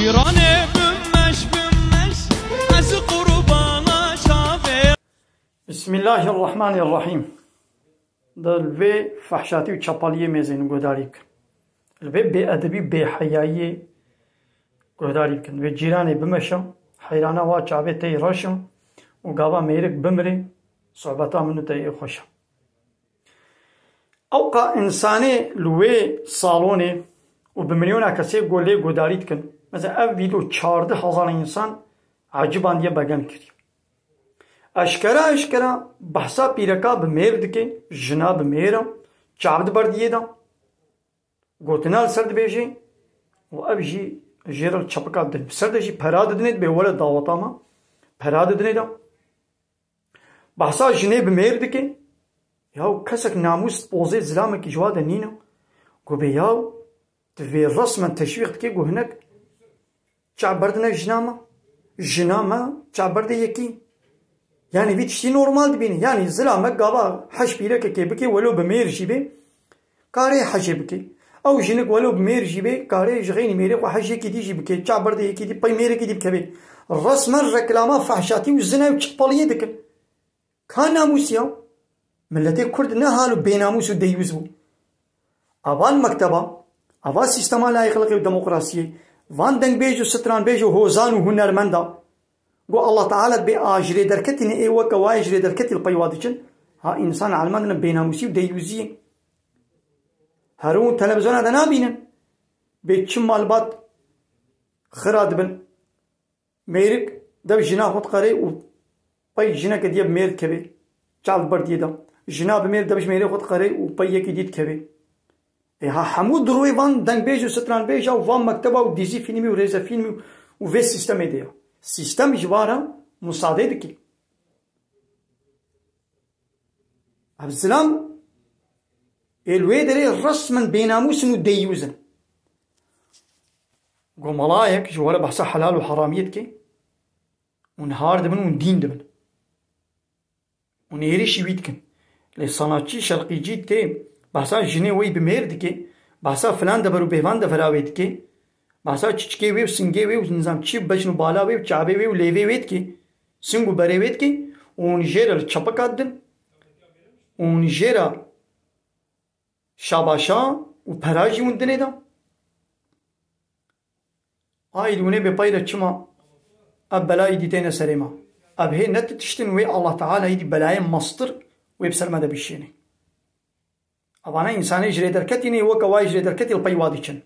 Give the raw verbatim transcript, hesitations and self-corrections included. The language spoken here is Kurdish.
Îranê bimeş bimeş, ez qurbana çavê. Bismillahirrahmanirrahîm. Di vê fehşatî û çapaliyê mêzên guhdarî bikin. Li vê bêedebî, bêheyayiyê guhdarî bikin. Vê cîranê bimeşe, heyrana wa çavê tey reşe û gava mêrik bimirê, sohbeta min û te yê xweş e. Ewqa însanê li wê salonê û bi milyona kesê go lê guhdarî dikin. Mesela ev vîdeo çardeh hezar însan ecibandiye, begem kiriye. Eşkera eşkera behsa pîreka bi mêr dike, jina bi mêr e, çav di berdiyê de. Gotina li ser dibêjê û ev jî jê re li çepika din. Bi ser de jî pera didinê, dibê were daweta me. Pera didinê de. Behsa jinê bi mêr dike. Yaw kesek namûs pozê zilamekî ji wa de nîne. Go bê yaw, tu vê resmen teşwîq dike, go hinek çav berdine jina me. Jina me çav berde yekî. Yanî vî tiştî normal dibîne. Yanî zilamek gava heş pîrekekê bike, welo bi mêr jî bê, karê hecê bike. Ew jinik welo bi mêr jî bê, karê ji xeynî mêrê xwe hecêkî dî jî bike. Çav berde yekî dî, pey mêrekî dî bikeve. Resmen reklama fehşatî û zina û çepaliyê dikin. Ka namûs ya? Miletê Kurd ne halo bênamûs û deyûz bû. Avan mekteba, ava sîstema layîqliqê û demokrasiyê, van dengbêj û stranbêj û hozan û hunermenda. Go Allah Teala dibê a ji rê derketî ne ê weke wayê ji rê derketî li pey wa diçin. Ha însan elmendin bênamûsî û deyûziyê. Her hûn televizyona de nabînin. Bê çi malbat xira dibin. Mêrik dev jina xwe diqerê û pey jineke diye bi mêr dikeve. Çav berdiyê de. Jina bi mêr dev ji mêrê xwe diqerê û pey yekî dî dikeve. Ê ha hemû dirûyê van dengbêj û stranbêja û van mekteba û dîzî fîlmî û rêzefîlmî û vê sîstemê de ye. Sîstem ji wa re musadê dike. Ev zilam ê li wê derê resmen bênamûs in û deyûz in. Go melayek ji we re behsa helal û heramiyê dike, hûn har dibin, hûn dîn dibin. Hûn êrîşî wî dikin. Lê sanatçî şerqîcî tê behsa jinê wê bi mêr dike, behsa filan dever û bêvan devera wê dike, behsa çiçikê wê û singê wê û nizam çi bejn û bala wê û çavê wê û lêvê wê dike, sing û berê wê dike û hûn jê re li çepika didin û hûn jê re şabaşa û pera jî hûn dinê de. A îdî hûnê bê pey re çima ev bela îdî têne serê me? Ev hê ne ti tiştin wê Allah Teala îdî belayê mestir wê bi ser me de bişêne. Evane însanê ji rê derketî ne, weke wayê ji rê derketî li pey wa diçin.